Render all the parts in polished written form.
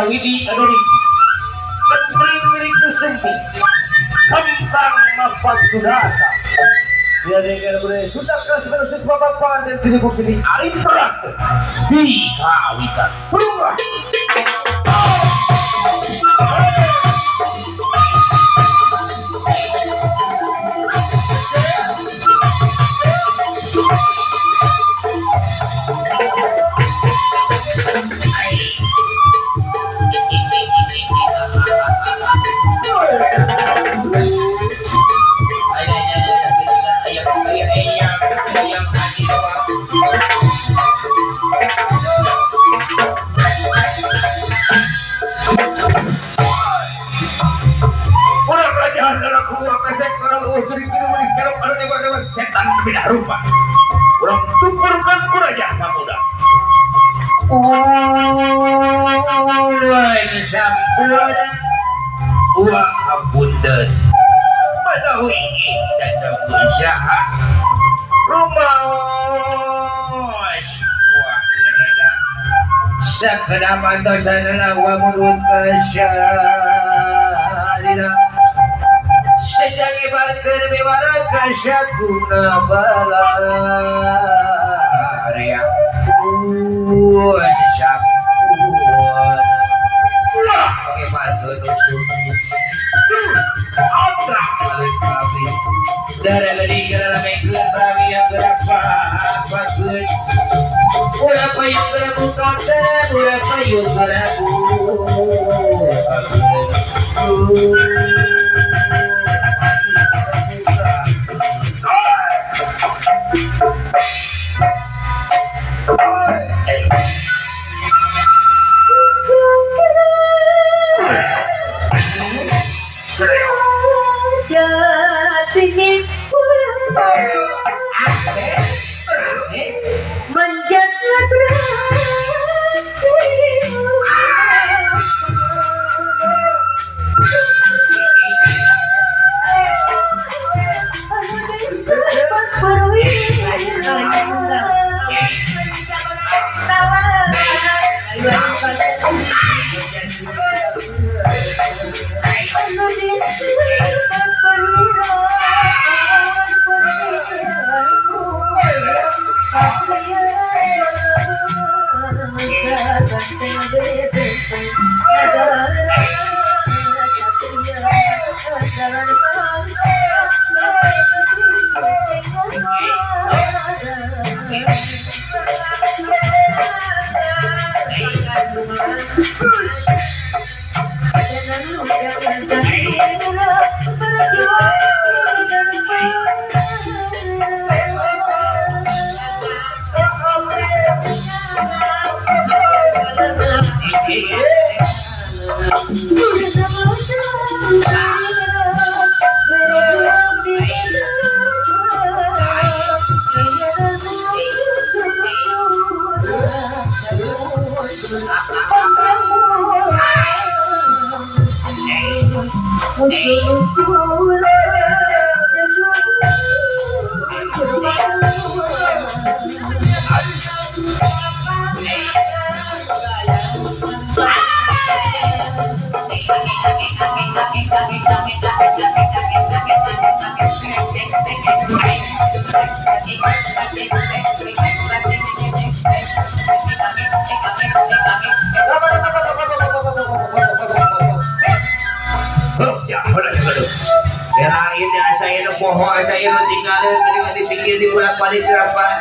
Widi Adoni. Kempring milik Nusempi. Kempang Mapagudata. Biar dengan budaya Sunda kelas menusun bapak pengantin tidak sini Arin Production di Kawitan Berubah. Setan beda rupa. Urang tumpurkan kuraja kamuda. Ulai sampun uang hapunten. Manawi datang usaha rumaos. Wah, leda. Sakedaman dosanana wa murut kasyalina. Sejak ibarkeun bewara kasakuna balarea. Pun sampun. Ulah ngebarkeun usul. Otra balik prawi. Darah leutik gara mengkeun prawi yang gerak pakeun. Ulah payung gerak buka ulah payung gerak buka.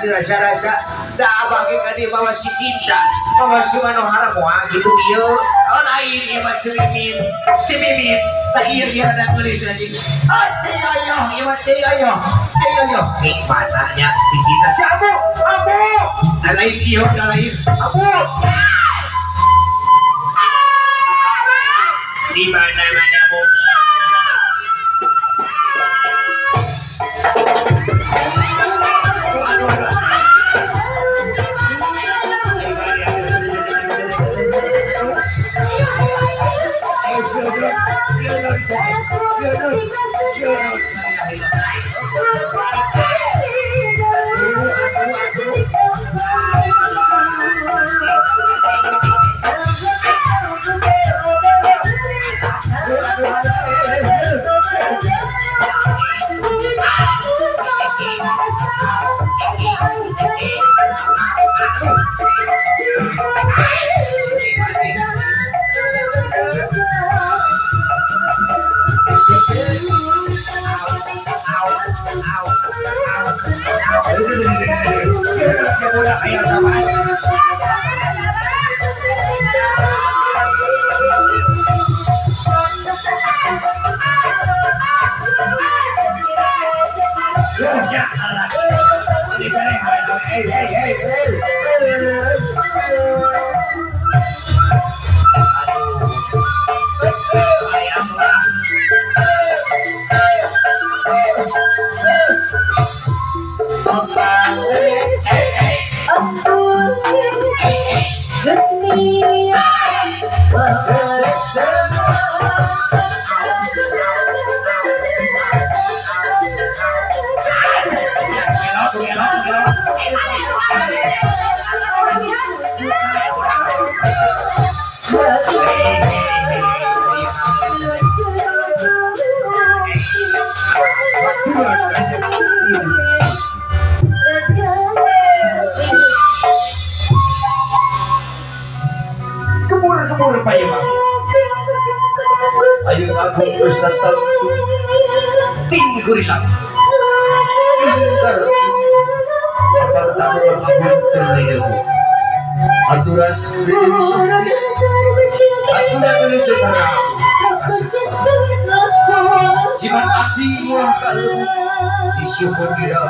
Rasa-rasa dah abang kadi bawa si cinta bawa si manohara moal gitu ieu oh lain ieu mah cerimin si mimin tah ieu ieu rada geulis anjing oh ciyoyo ieu mah ciyoyo ciyoyo nikmatna nya si cinta si abu abu da lain ieu da lain abu di mana-mana bu. Kebur-kebur payung. Ayo aku beserta tim gorila. Pinter. Apa tahu aku terlebih. Aturan aturan cetara. Jimat abdi murah kalau disyukur tidak.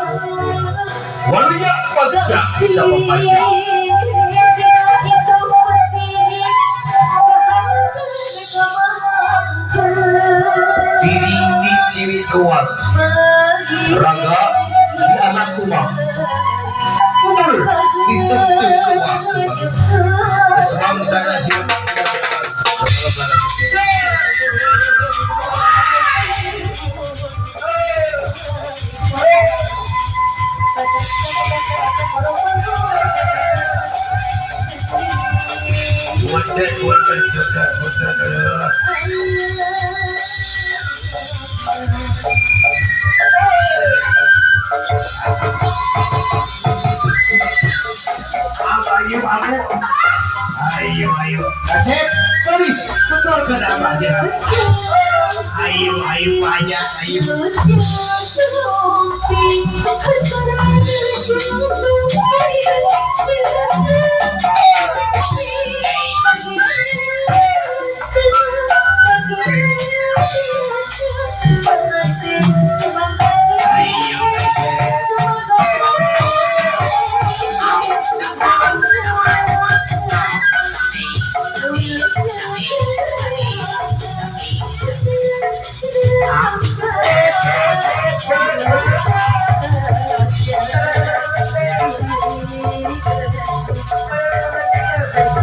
Walia pajak sama pajak. Diri di ciwi kuat, raga di anak kumang, umur di tentu kuat, semangsa hidup. Ayo, ayo, kasep, tulis, tutur kenapa aja? Ayo, ayo, banyak, ayo.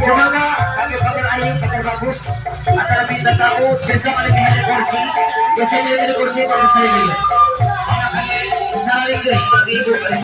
Semoga kami pakai ayu, pakai bagus. Antara bintang tamu besok ada yang kursi, biasanya ada kursi pada saya. Saling ibu.